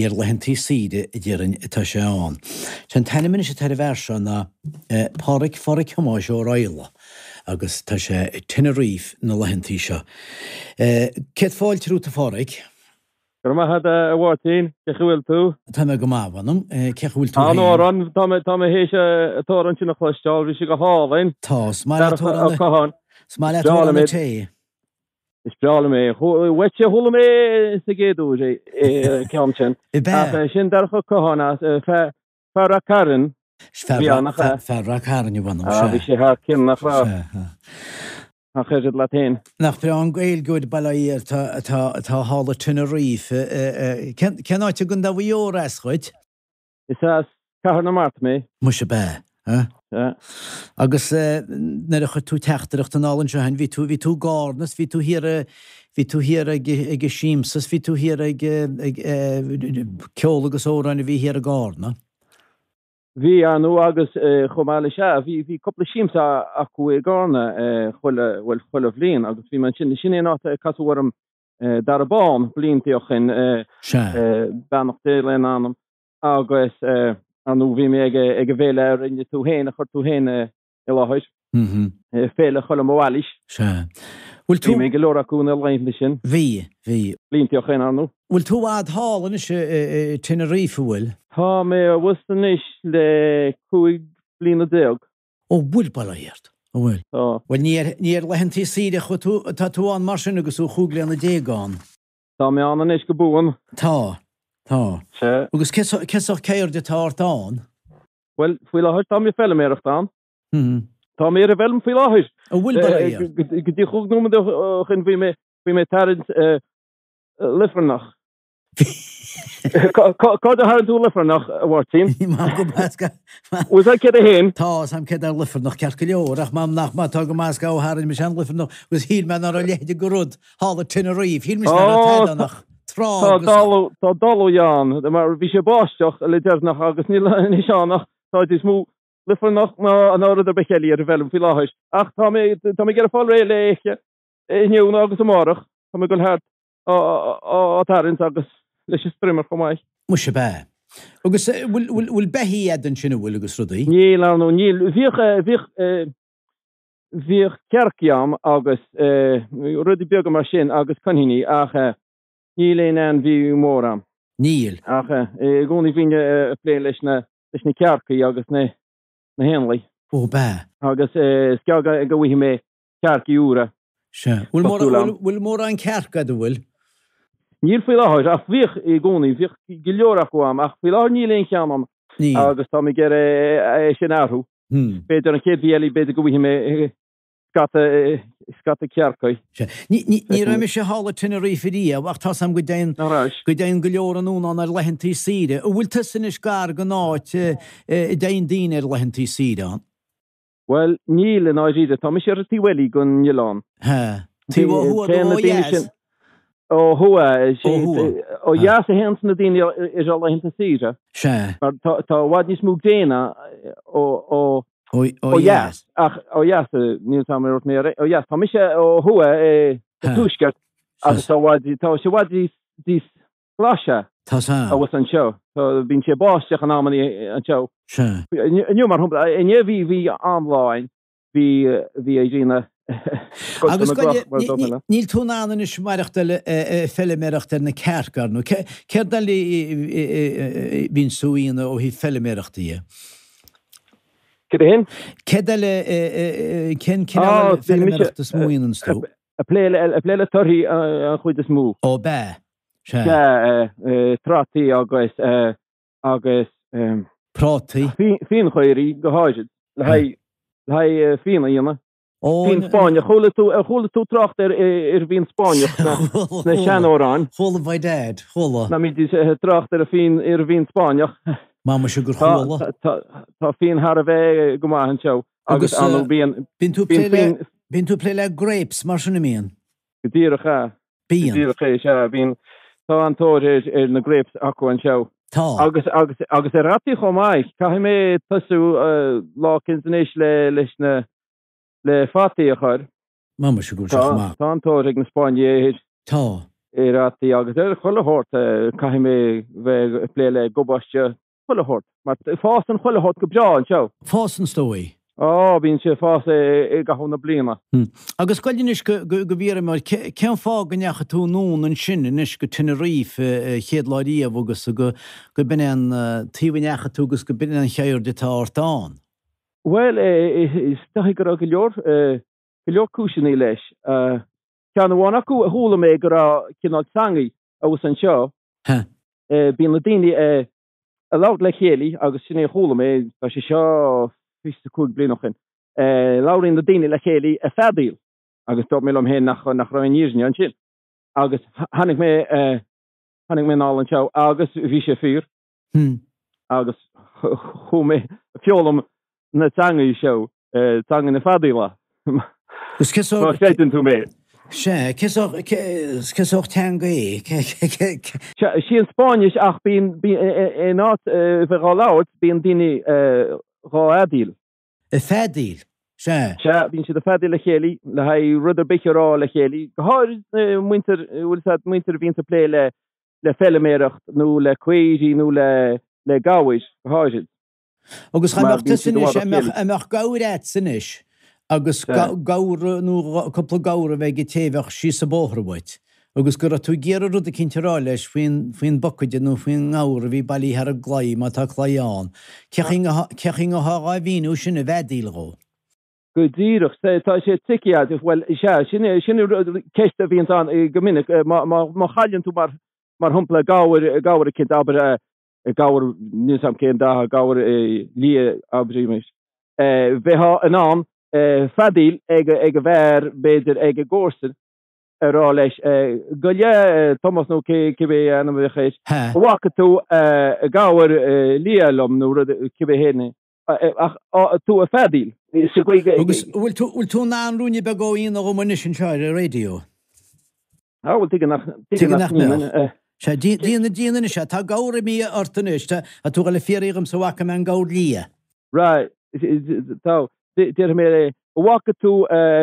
Ní ar laethantaí saoire, a déarfainn, atá sé ann. Sé an t-ainm anois atá ar an bhfear seo ná Pádhraic Pháraic Thomáis Ó Raghallaigh agus tá sé i Tenerife na laethantaí seo. Céad fáilte romhat a Pháraic. Go raibh maith agat a Mháirtín, cén chaoi a bhfuil tú? Tá mé go maith, mh'anam. Cén chaoi a bhfuil tú féin? An-amhrán, tá mé, tá mé théis an t-amhrán sin a chloisteáil, bhí sé go hálainn. Tá, is maith leat amhrán, is maith leat amhrán an tae. Is breá liom é. Uaitse a chuala mé sa gcéad uair é, an ceann sin. Ab ea? Ach sin Darach Ó Catháin as, fear Ráth Cairn. Fear Ráth Cairn, a mh'anam, sea. Bhí sé thar cionn, nach raibh? Sea. Nach oiread leat féin. Nach breá an Gaeilgeoir, bail ó Dhia air, atá atá thall i Tenerife. Cén áit i gContae Mhaigh Eo as dhuit? Is as Cathair na Mart mé. Muise ab ea, a? Sea. Agus nuair a chuir tú teachtaireacht anall anseo féin, bhí tú, bhí tú i gCarna is bhí tú thiar i, bhí tú thiar ag, ag an siamsa is bhí tú thiar ag, ag, ceol agus amhráin a bhí thiar i gCarna. Bhí, ar ndóigh, agus chomh maith leis, sea, bhí, bhí cúpla siamsa acu i gCarna chuile, bhuel, chuile bhliain agus bhí mé ansin, sin é an áit a casadh orm Dara Bán blianta ó shin, beannacht Dé lena anam, agus ar ndóigh bhí mé ag ag an bhféile a rinne tú féin, a chuir tú féin i láthair, Féile Choilm Mhailís. Sea. Bhfuil tú. Bhí mé ag go leor acu na laethanta sin. Bhí, bhí. Blianta ó shin, ar ndóigh. Bhfuil tú i bhfad thall anois i Tenerife, an bhfuil? Tá mé abhus anois le 15 bliana. Ó bhfuil, bail ó Dhia ort. An bhfuil? Tá. Bhuel, ní ar, ní ar laethantaí saoire a chuaigh tú, atá tú ann mar sin agus thú 15 bliana ann. Tá mé ann anois go buan. Tá, tá. Sea. Agus cé, cén sórt ceirde atá ort ann? Bhuel, faoi láthair tá mé ag feilméaracht ann. Tá mé ar an bhfeilm faoi láthair. An bhfuil, bail ó Dhia ort? Go dtí chúig nóiméad ó shin bhí mé, bhí mé ag tarraingt luifearnach. Cá fhad a tharraing tú luifearnach, a Mháirtín? M'anam go maith. Bhfuil a fhios agat céard é féin? Tá, 's a'm céard é luifearnach ceart go leor, ach m'anam nach maith, tá go maith 's go tharraing mise an luifearnach agus shíl mé ná raibh a leithéid de rud thall i Tenerife, shíl mise ná raibh tada ann ach trá agus. Tá dalladh ann, mar bhí sé ag báisteach le deireanach agus níl anois ann ach tá níos mó luifearnach ná rud ar bith eile ar an bhfeilm faoi láthair. Ach tá mé tá mé ag iarraidh fáil réidh léi inniu nó agus amárach. Tá mé ag dul thart á tarraingt agus leis an strimmer chomh maith. Muise ab ea. Agus bhfuil bhfuil beithígh a'd ansin an bhfuil agus rudaí? Níl, ar ndóigh, níl. Bhíodh bhíodh bhíodh cearcaí a'm agus rudaí beaga mar sin agus coiníní ach níl aon ainmhí mór a'm. Níl. Ach i gcónaí bhínn ag plé leis na leis na cearcaí agus na na héanlaith. Ó ab ea. Agus is gearr go bhfaighidh mé cearcaí úra. Sea. Bhfuil mórán, bhfuil mórán cearc a'd, an bhfuil? Níl faoi láthair, ach bhíodh i gcónaí, bhíodh go leor acu a'm, ach faoi láthair níl aon cheann a'm. Níl. Agus tá mé ag iarraidh é sin a athrú. B'fhéidir an chéad mhí eile, b'fhéidir go bhfaighidh mé scata, scata cearcaí. Sea. Ní, ní, ní raibh mise thall i Tenerife riamh, ach tá's a'm go dtéann, Nach raibh? go dtéann go leor anonn ann ar laethantaí saoire. An bhfuil tusa anois gar don áit a dtéann daoine ar laethantaí saoire ann? Bhuel, níl, i ndáiríre. Tá mise ar an taobh eile den oileán. Ha. Taobh ó thuaidh nó ó dheas? Ó thuaidh. Ó thuaidh. Ó dheas a théanns na daoine ar a laethanta saoire. Sea. Mar tá i bhfad níos mó gréine ó ó dheas. Ach ó dheas, níl 's a'm ar mé ó dheas. Tá mise ó thuaidh sa tuaisceart agus tá sé i bhfad níos glaise Tá sa. abhus anseo. Tá, bíonn sé ag báisteach in amannaí anseo. Sea. Inniu, mar shampla, inné bhí, bhí an-lá againn. Bhí, bhí an ghrian ag scoilteadh Agus na goile, gcloch, mar a dócha le. níl tú in ann anois maireachtáil ag feiliméireacht ar na cearca, ar ndóigh. Céard eile a bhíonn tú a dhéanamh ó thaobh feiliméireachta dhe? Céard é sin? Céard eile, cén cineál Á, bhí mise feiliméireachta is mó a dhéananns tú? ag plé le, ag plé le torthaí an chuid is mó. Ó, b'ea. Sea. Sea, trátaí agus, agus. Prátaí. Fíonchaoraí go háirid, le haghaidh, le haghaidh fíon a dhéanamh. Ó. Fíon Spáinneach. Chuala tú, ar chuala tú trácht ar, ar bhfíon Spáinneach sna, sna seanamhráin? Chuala by dad, chuala. Ná mbídís ag trácht ar an bhfíon, ar an bhfíon Spáinneach. M'anam muise gur chuala. Tá, tá, tá fíon thar a bheith go maith anseo. Agus, Agus, ar ndóigh, bíonn, bíonn tú ag bíonn plé le, fíon. bíonn tú ag plé le grapes mar sin, an mbíonn? Go díreach é. Bíonn. Díreach é, sea, bíonn. Tá an-tóir ar, ar na grapes acu anseo. Tá. Agus, agus, agus ar fhataí chomh maith. Caithfidh mé tosú lá eicínt anois le, leis na, le fataí a chur. M'anam muise go bhfuil sé chomh maith. Tá, tá an-tóir ag na Spáinnigh air. Tá. Ar fhataí agus ar chuile shórt, caithfidh mé bheith ag plé le gabáiste chuile shórt, mar fásann chuile shórt go breá anseo. Fásann, is dóigh. Á, bíonn sé ag fás i gcaitheamh na bliana. Agus goil anois go bhfiafraí mé, cén fáth go ndeachaigh tú anonn ansin anois go Tenerife an chéad lá riamh agus go b'in é an taobh a ndeachaigh tú agus go b'in é an cheird atá ort ann? Bhuel, is dóigh go raibh go leor, go leor cúiseanna leis. Ceann amháin acu a chuala mé go raibh cineál teangaidh abhus anseo. Bíonn na daoine ag labhairt le chéile agus sin é a chuala mé, tá sé seo 25 bliain ó shin, labhraíonn na daoine le chéile ag feadaíl agus dúirt mé liom féin nach raibh aon fhírinne ansin. Agus tháinig mé, tháinig mé anall anseo agus bhí sé fíor. Agus chuaigh mé ag foghlaim na teangaí seo, teanga na feadaíola, má chreideann tú mé. Sea, cé sórt teanga é? Sea, sí an Spáinnis ach bíonn, in áit a bheith dhá labhairt, bíonn daoine dhá fheadaíl. Ag feadaíl, sea. Sea, bíonn siad ag feadaíl le chéile, le haghaidh rud ar bith a rá le chéile, go háirid muintir, bhfuil fhios a'd, muintir a bhíonns ag plé le le feiliméireacht nó le caoirigh nó le le gabhair, go háirid. Agus dá mbeadh tusa anois, dá mbeadh gabhar a'dsa anois agus gabhar nó cúpla gabhar a bheith ag téimheacht síos an bóthar uait agus go raibh tú ag iarraidh rud eicínt a rá leis faoin faoin bpocaide nó faoin ngabhar a bhí bailithe thar an gclaí, má tá claí ann, cé chaoi a ngabhfá dhá mhíniú sin i bhfeadaíl dhó? Go díreach. Tá sé tricky, bhuel, sea, sin é, sin an ceist a bhíonns ann go minic. Má, má, má chailleann tú mar, mar shampla gabhar, gabhar eicínt, abair, gabhar, níl 'fhios a'm cén dath, gabhar liath, abraimis, bheifeá in ann feadaíl ag, ag an bhfear, b'fhéidir, ag an gcomharsan, a rá leis, gabh i leith, Tomás nó cé, cibé ainm a bheadh air, an bhfaca tú gabhar liath liom nó rud, cibé héin é. Ach tú ag feadaíl. Sa gcaoi go. Agus bhfuil tú, bhfuil tú in ann ruainne beag a dhéanamh dhom anois anseo ar an raidió? Á, bhuel, tuige nach, tuige nach mbeadh. Sea, déan, déan anois é. Tá gabhar imithe ort anois. Tá, tá tú ag dul a fiafraí dhomsa an bhfaca mé an gabhar liath. Right, tá, déarfaidh mé é, an bhfaca tú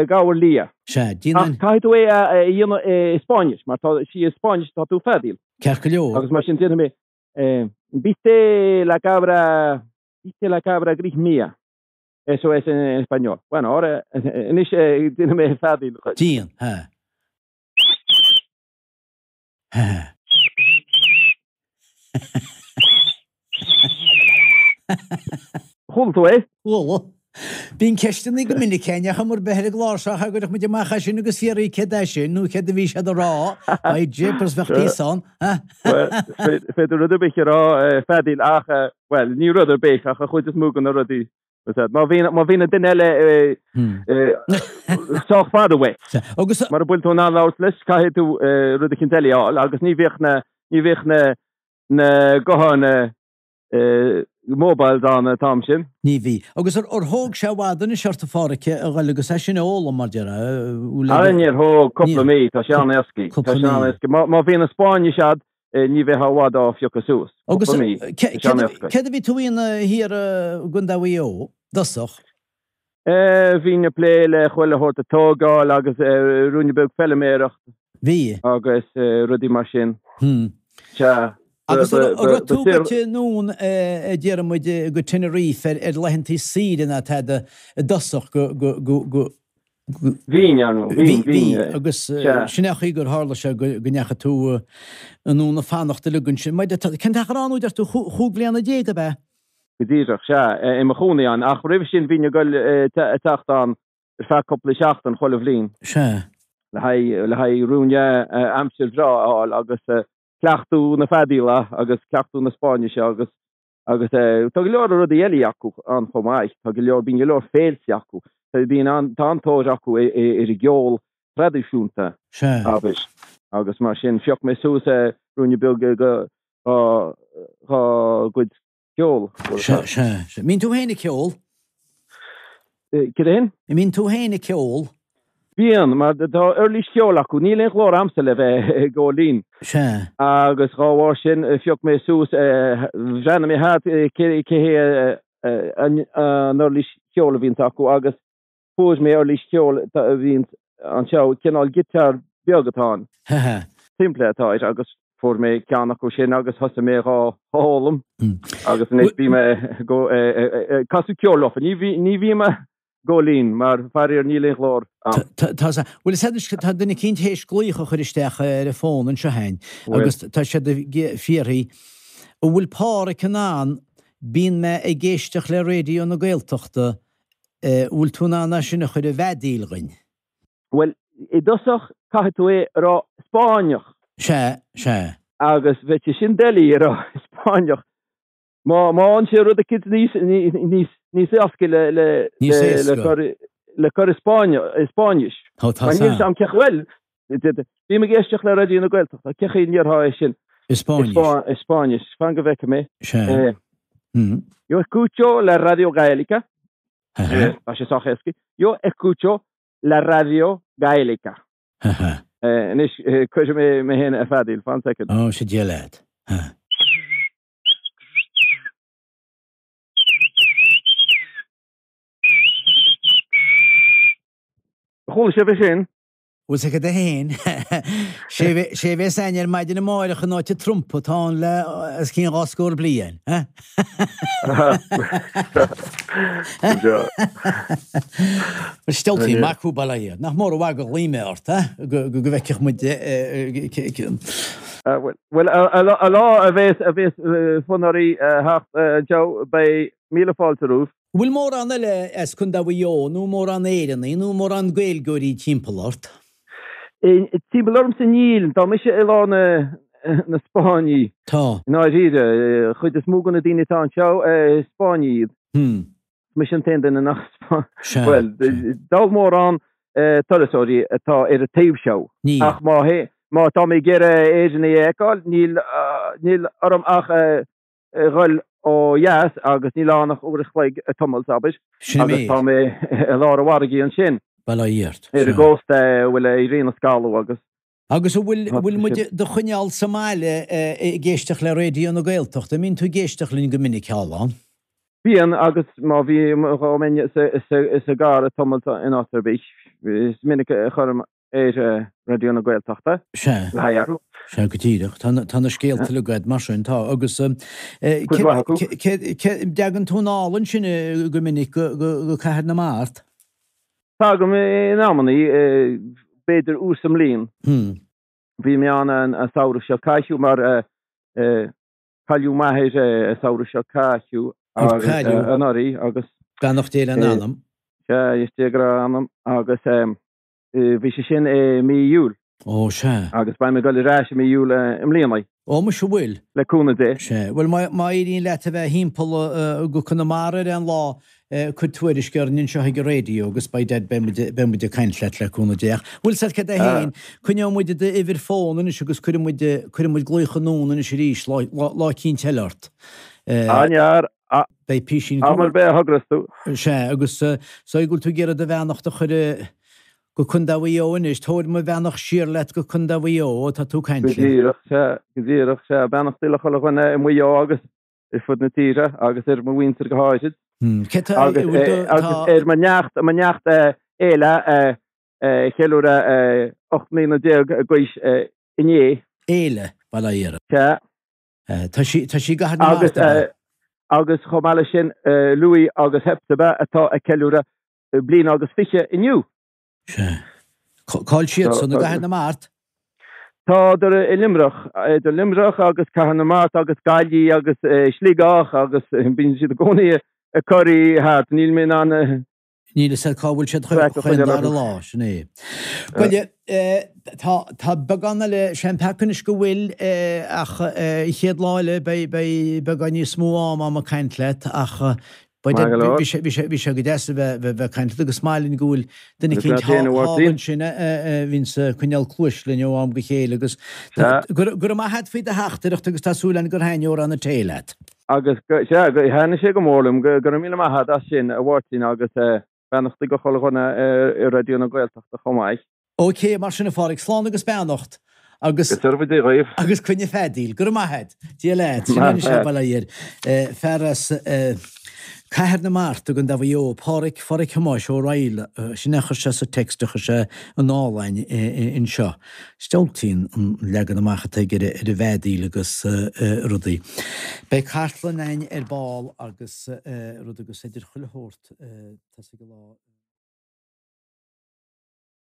gabhar liath? Sea, déan an. Ach caithfidh tú é a dhéanamh i Spáinnis, mar tá sí i Spáinnis tá tú ag feadaíl. Ceart go leor. Agus mar sin déarfaidh mé, Viste la cabra, viste la cabra gris mía. Eso es en español. Bueno, ahora, anois déanfaidh mé feadaíl dhuit. Déan, ha. Ha. Chuala tú é? Chuala. Bíonn ceisteanna go minic againn ach mar bheith ar an gclár seo cha gcuirfeadh muid amach é sin agus fiafraí céard é sin nó céard a bhí siad a rá. By jeepers bheadh píosa ann. Bhuel, is féidir rud ar bith a rá ag feadaíl ach, bhuel, ní rud ar bith ach an chuid is mó de na rudaí. Má bhíonn má bhíonn an duine eile sách fada uait. Agus mura bhfuil tú in ann labhairt leis, caithfidh tú rud eicínt eile a fháil agus ní bhíodh na ní bhíodh na na gutháin mobiles ann an t-am sin. Ní bhí. Agus ar thóg sé i bhfad anois ort a Pháraic a dhul agus é sin a fhoghlaim mar déarfá? Ara níor thóg, cúpla mí, tá sé an-éascaí. Tá sé an-éascaí. Má bhíonn an Spáinnis a'd, ní bheifeá i bhfad á phiocadh suas. Agus Cúpla mí, tá sé an-éascaí. céard a bhí tú a dhéanamh thiar i gContae Mhaigh Eo, i dtosach? Bhínn ag plé le chuile shórt ag tógáil agus ruainne beag feiliméireacht. Bhí. Agus rudaí mar sin. Sea. Agus an raibh tú goite anonn a déarfaidh muid go Tenerife ar laethantaí saoire ná tada i dtosach go, go, go, go. Bhínn, ar ndóigh. Bhínn, bhí. Agus sin é an chaoi gur tharla sé go ndeachaigh tú anonn ag fanacht uilig ansin. Cén t-achar ann a deir tú, chúig bhliana déag ab ea? Go díreach, sea, i mo chónaí ann. Ach roimhe sin bhínn ag goil ag teacht ann ar feadh cúpla seachtain chuile bhliain. Sea. Le haghaidh, le haghaidh ruainne aimsir bhreá a fháil agus cleachtadh na feadaíola agus cleachtadh na Spáinnise agus, agus tá go leor rudaí eile acu ann chomh maith. Tá go leor, bíonn go leor féilte acu. Bíonn an, tá an-tóir acu ar an gceol traidisiúnta. Sea. Abair. Agus mar sin, phioc mé suas ruainne beag go, dhá gcuid ceoil. Sea, sea, sea. Mbíonn tú féin ag ceol? Céard é sin? Mbíonn tú féin ag ceol? Bíonn, mar tá uirlis cheoil acu. Níl aon ghlór a'msa le bheith ag gabháil fhoinn. Sea. Agus dhá bharr sin, phioc mé suas, bhreathnaigh mé thart cé hé an uirlis cheoil a bhíonns acu agus fuair mé uirlis cheoil a bhíonns anseo, cineál giotár beag atá ann. simplí atá air agus fuair mé ceann acu sin agus thosaigh mé dhá fhoghlaim agus anois bím ag casadh ceoil leofa. Ní bhím ag gabháil fhoinn mar faraor níl aon ghlór a'm. Tá a bhfuil fhios a'd tá duine eicínt théis glaoch a chur isteach ar an bhfón anseo a'inn agus tá siad ag fiafraí an bhfuil Pádhraic in ann bíonn mé ag éisteacht le Raidió na Gaeltachta an bhfuil tú in ann é sin a chur i bhfeadaíl dhuinn? Bhuel, i dtosach caithfidh tú é a rá i Spáinneach. Sea, sea. Agus bheadh sé sin doiligh a rá i Spáinneach. Má má fhaigheann sé rud eicínt níos níos níos éasca le le Níos le le éasca. cur le cur i Spáinne i Spáinnis. Tá tá Mar níl a fhios a'm cén chaoi bhuel bím ag éisteacht le Raidió na Gaeltachta, cén chaoi a ndéarfá é sin I Spáinnis. I Spáinnis. Fan go bhfeicfidh mé. Sea. Yo escucho la radio gaélica. Tá sé sách éasca. Yo escucho la radio gaélica. Anois cuirfidh mé mé féin ar feadaíl, fan soicind. Ó, sea Dia leat. Chuala sibh é sin? Bhfuil sé agat féin? Sé a bheas a'inn ar maidin amáireach in áit an trumpa atá ann le os cionn 2 scór bliain. Stealltaí mac thú bail ó Dhia. Nach mór an mhaith gur ghlaoigh mé ort, eh? Go bhfeicfeadh muid Bhuel, an lá a bheas fonnóirí theacht anseo, beidh míle fáilte romhaibh. An bhfuil mórán eile as Contae Mhaigh Eo nó mórán Éireannaigh nó mórán Gaeilgeoirí timpeall ort? Timpeall ormsa níl. Tá mise i lár na Spáinní. Tá. I ndáiríre, an chuid is mó de na daoine atá anseo, is Spáinnigh iad. Mise an t-aon duine nach Spáinneach. Bhuel, dall mórán turasóirí atá ar an taobh seo. Níl. Ach má má tá mé ag iarraidh Éireannaigh a fheiceáil, níl níl orm ach dhul ó dheas agus níl ann ach uair a chloig ag tiomáint, abair, Sin agus tá mé i lár an mhargaidh ansin. Bail ó Dhia ort. Ar an gcósta a bhfuil an ghrian ag scalladh agus. Agus an bhfuil, an bhfuil muid do choinneáil sa mbaile ag éisteacht le Raidió na Gaeltachta? An mbíonn tú ag éisteacht linn go minic thall ann? Bíonn, agus má bhí, dhá mbeinn sa gcarr ag tiomáint in áit ar bith, is minic a chuirim ar Raidió na Gaeltachta. Sea. Le haghaidh athrú. Sea, go díreach. Tá tá na scéalta uilig agat mar sin, tá. Agus Cuid mhaith acu. cé, dtagann tú anall ansin go minic go, go, go Cathair na Mart? Tagaim in amannaí, b'fhéidir uair sa mbliain. Bhí mé ann an samhradh seo caite mar cailleadh m'athair an samhradh seo caite agus anuraidh agus. Beannacht Dé lena anam. Sea, is Dé go raibh a anam agus. Bhí sé sin i mí Iúil. Ó, sea. Agus beidh mé ag dul ar ais i mí Iúil i mbliana. Ó, muise bhfuil. Le cúnamh Dé. Sea. Bhuel, má éiríonn leat a bheith thimpeall go Conamara ar aon lá, cuir tuairisc orainn anseo ag an raidió agus beidh dead, beidh muid, beidh muid ag caint leat le cúnamh Dé. Ach, bhfuil 's agat céard é féin, coinneoidh muid d'uimhir fóin anois agus cuirfidh muid, cuirfidh muid glaoch anonn anois arís lá, lá, lá eicínt eile ort. An-fhear, Beidh písín. Am ar bith a thograíos tú. Sea, agus so go bhfuil tú ag iarraidh do bheannacht a chur go Contae Mhaigh Eo anois, tabhair mo bheannacht siar leat go Contae Mhaigh Eo, tá tú ag caint Go díreach, sea, go díreach, sea, beannachtaí le chuile dhuine i Maigh Eo agus ar fud na tíre agus ar mo mhuintir go háirid. Cé tá, Agus agus ar mo neacht, mo neacht Éile a cheiliúradh 18 mbliana d'aois inné. Éile, bail ó Dhia uirthi. Sea. Tá sí, tá sí i gCathair na Mart, ab ea? Agus chomh maith leis sin, Louis agus Hepzibah atá ag ceiliúradh bliain agus fiche inniu. Sea. Cá bhfuil siadsan, i gCathair na Mart? Tádar i Luimneach, idir Luimneach agus Cathair na Mart agus Gaillimh agus Sligeach agus bíonn siad i gcónaí ag corraí thart. Níl mé in ann Níl fhios agat cá bhfuil siad chaon dara lá, sin é. Bhuel, tá, tá beagán eile, sé an peaca anois go bhfuil ach an chéad lá eile beidh, beidh beagán níos mó am a'm ag caint leat ach beidh, bhí sé, bhí sé, bhí sé go deas a bheith, bheith ag caint leat agus maith linn go bhfuil duine eicínt thall ansin a bhíonns ag coinneáil cluais linn ó am go chéile agus go raibh maith a't faoi do theachtaireacht agus tá súil againn gur thaitnigh Amhrán an Tae leat. Agus, sea, thaitnigh sé go mór liom, go raibh míle maith agat as sin, a Mháirtín, agus beannachtaí go chuile dhuine i Raidió na Gaeltachta chomh maith. OK, mar sin a Pháraic, slán agus beannacht, agus. Go dearfa Dia dhaoibh. Agus coinnigh feadaíl. Go raibh maith agat. Dia leat. Sin anois é, bail ó Dhia air. Fear as. Cathair na Mart i gContae Mhaigh Eo, Páraic Pháraic Thomáis Ó Raghallaigh, sin é a chuir sé sa text a chuir sé anall a'inn anseo. Is diabhaltaí an leagan amach atá aige ar an bhfeadaíl agus rudaí. Beidh cartlann a'inn ar ball agus rud agus idir chuile shórt, tosaigh an lá.